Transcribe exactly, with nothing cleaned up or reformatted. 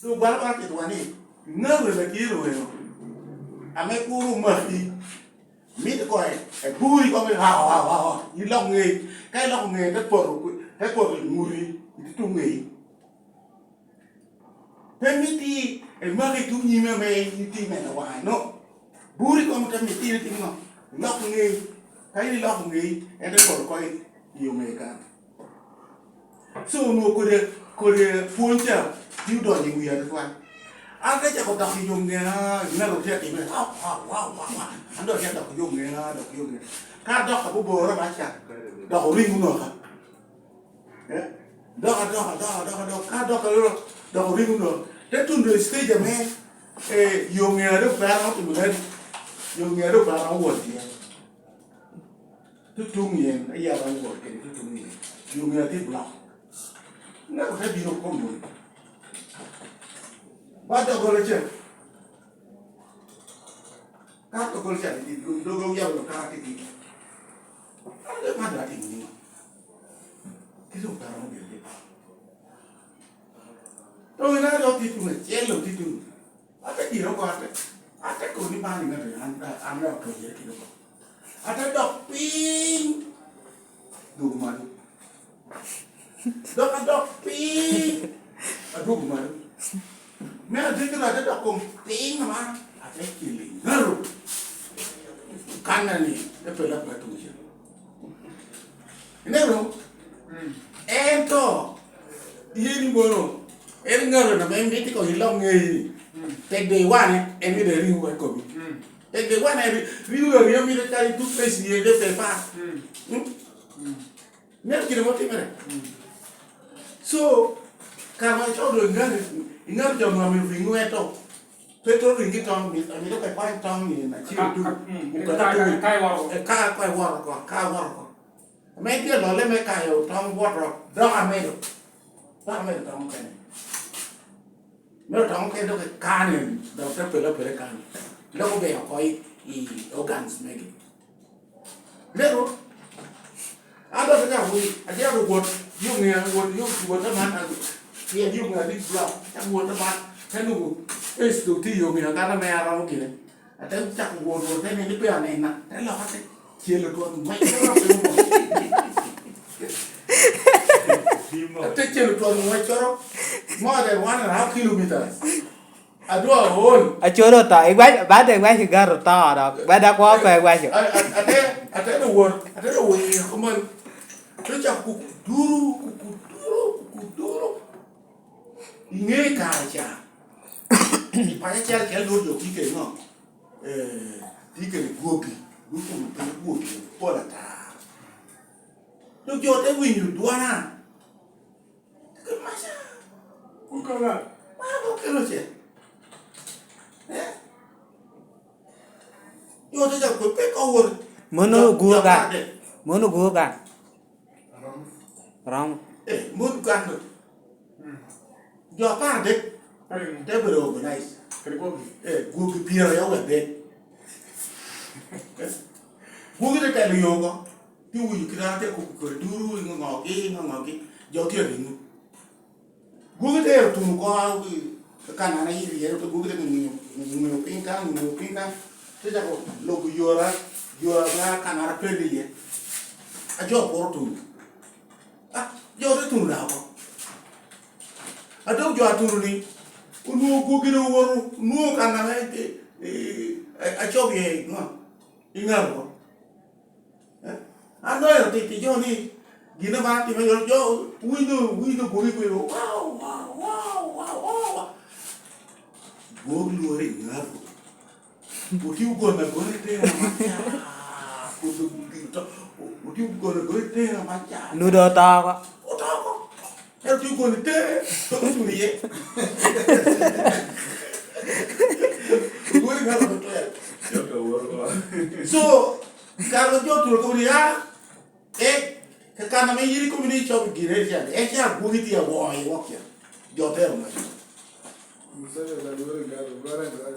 Doŋ gwal bala titwa ni, ŋato ame tye rowero, ame kuro omaki, mito koŋ eburi koŋ i hawa, hawa, hawa, ilok ŋei. Ka iloko ŋei, te poto, te poto i ŋuti, i tuŋ ŋei. Pe miti emaki i tuŋ nyime ame in itye neno waŋe, no. Buri koŋ te miti in itimo ŋo? Ilok ŋei. Ka in iloko ŋei, en te poto koŋ i, i ŋei kan. So, onwoŋo kodi, kodi pwony ca tye odonyo i wiya tutwal. An te cako dok i yo ŋea, ŋeo tye atime, "Au, au, au, au, au." An dok atye adok i yo ŋea, dok i yo ŋea. Ka adok aboboro ba ca, dok oriŋ onwoŋo ka. Eh? Dok, adok, adok, adok, adok. Ka adok, adok, dok oriŋ onwoŋo. Te tundo i stage ame, eh, yo ŋea dok pe an otimo nadi? Yo ŋea dok pe an owot iye. Tutuŋ yen, ayaba ni wot kede tutuŋ yen. Yo ŋea tye block. Ŋeo te bino kom moni. Ba doggola ca. Ka doggola ca, dogo oyabo kara titidi. An dok man dok atimo niŋo? Kite oparo mo bino tye. Doŋ ina dok tye tuŋ acel, dok tye tuŋ. Ate dire oko, ate, ate kobo ni, "Bani ŋato, an, an, an dok apwonyere kede oko." Ate dok piny, dwogo malo. Dok adok piny, adwogo malo. Me adek ate dok kom piny ama, ate kelo i ŋaro. Kan-na ni, te pela pela tuŋ cen. Ineno? Mm. Ento, yen i mono, en ŋaro na me miti ko ilok ŋeyi ni. Mm. Tek de iwane, en ni de riwu i komi. Mm. Tek de iwane, ri-, riwu aryo mito kadi toothpaste ye de pepa. Mm. Mm? Mm. Ineno gin ame otimere? Mm. So, kara ma icoko dong iŋaro, iŋaro jo nwa me ringo eto. Pe to ringi tong, mi-, amito ka ikwany tong ni na ciro Ka, tu. ka, mm, Okati ka, tu. ka, ka iworo. E, ka, ka iworo ko, ka iworo ko. Ame itye lolle me kayo tong bwot rok, dok amedo. Dok amedo tong mukene. Me otong mukene dok ikane, dok te pele apela kano. Dok obedo oko i, i organs megi. Lero, an dok atye awot, atye awot, yo ŋea, wot, yo, wot aman, pien yo ŋea big block, atye awot aman, te nwoŋo space dok tye i yo ŋea, kan ame aromo gire. Ate cako wot, wot, te neno ni pe anena, te lok ate celo twon, ŋwec, ate celo twon ŋweccoro, more than one and a half kilometers. Adwa aol. Acoro to, igwac, bade igwac i garo to, dok. Bade akwo pe igwaco. A-, a-, ate, ate do wot, ate do wot i oko malo. Te cako kuku duru, kuku duru, kuku duru. I ŋe kare ca, i paco acel acel dong jo tye kede ŋo? Eh, tye kede gwogi, duk kun piny gwogi pol ata. Dok jo te winyo dwana. Maca. Kun kara. Ma okelo ce. Eh? Jo te cako pe ka owor. Mono Jo, ogur jo gan. apar dek. Mono ogur gan. Rom. Eh, mon kan do. Mm. Jo apar dek. Kare ni. Te bedo organize. Kare gwogi. Eh, gwogi pyeraryo wadek. Eh? Gwogi te telo yo oko. Pi winyo kite an atye koko kare duru, i ŋo ŋogi, i ŋo ŋogi, jo tye aringo. Gwogi te ero tuno oko, i kan an aye iye, gwogi te ŋiyo, ŋiyo piny kan, ŋiyo piny kan, te cako lubo yora, yora me kan an apelli iye. A jo pworo tuno. Ah, jo te tuno daŋ oko. A dok jo atuno ni, onwoŋo gwogi doŋ owoto, onwoŋo kan ame, eh, eh, acobo iye, ŋo? I ŋaro oko. Eh? An doŋ ero titi jo ni, gin ame atimo, jo, jo, winyo, winyo gwogi kwero, wow, wow, wow, wow, wow, wow. Gwok lworo i ŋaro. Otye ogona gona i tera maca. Otye ogona gona i tera maca. Nudo oto oko. Oto oko. Ero tye ogona i tera. Tok oculo iye. Lworo i ŋaro tutwal. So, kare jo tuno kobo ni, ah, eh, kakan ame yin ikobo ni icobo gire, ecalo, ecalo gwogi tye awoŋo i wok ca. Jo tero maca.